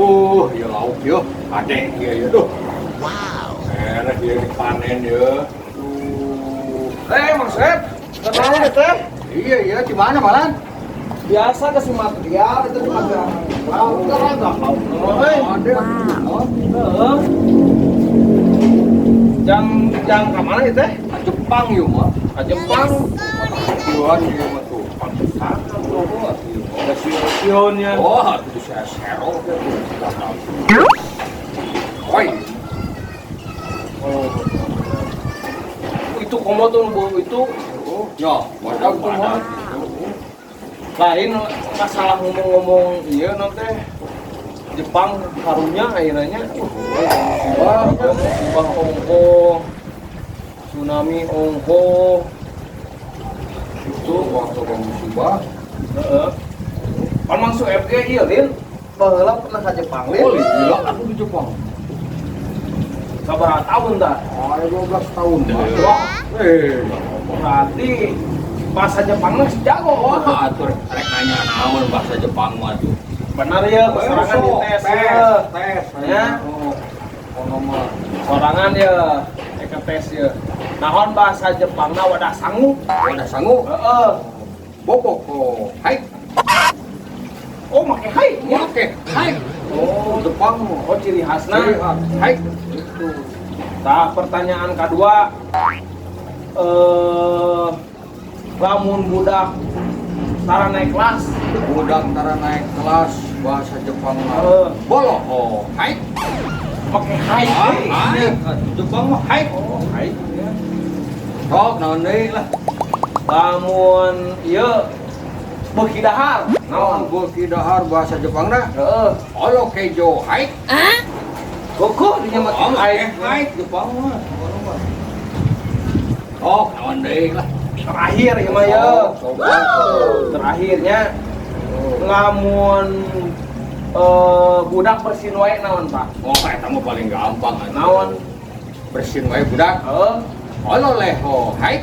Ya lauk yo, ade iya ya duh. Wow. Enak dia dipanen ya. Duh. Eh, Mang Sep, kenal ya teh? Iya, di mana malan? Biasa ke material itu di Magelang. Wow, enggak lauk. Eh, Ada. Oh, heeh. Jang jang ka mana itu teh? Ka Jepang yuk mah. Ka Jepang. Tuhan ieu mah tuh. Pantesan ada sion-sionnya. Oh, itu saya sero tuh. Oi. Oh. Itu komo tuh bu itu. Oh, ya, badak tuh mah. Lain masalah ngomong-ngomong iya nanti Jepang karunya akhirnya. Wah, musibah ongkoh, tsunami ongkoh itu waktu bang musibah. Heeh. Pan Mang Sueb ge ieu, Lin, baheula pernah ka Jepang, Lin. Oh, gila aku di Jepang. Sabaraha tahun dah? Oh, ada 12 tahun. Wah, Eh, berarti bahasa Jepang mah jago. wah, atuh rek nanya naon bahasa Jepang mah tuh. Benar ya, sorangan di tes ya. Tes, Ya. Oh, kono mah. Sorangan ya, eka tes ya. Naon bahasa Jepangna wadah sangu? Wadah sangu. Heeh. Boboko. Hai. Oh, make hai ya. Oke, hai. Oh, Jepang mah. Oh, ciri khasna. Ciri khas. Hai. Itu. Nah, pertanyaan kedua, lamun budak tara naik kelas. Budak tara naik kelas bahasa Jepang mah. Heeh. Boloho. Hai. Make hai. Ah, hai. Jepang mah hai. Oh, hai ya. Sok naon deui lah. Lamun ieu beuki dahar, Naon naon? Beuki dahar bahasa Jepang na? Heeh. Olo kejo hai. Gogo dinya make Oh, hai. make hai Jepang mah. Oh, naon deui lah. Terakhir ieu mah ya. Sok, sok. Terakhirnya lamun budak bersin wae naon, Pak? Oh, eta mah paling gampang atuh. Naon? Bersin wae budak. Heeh. Olo leho hai.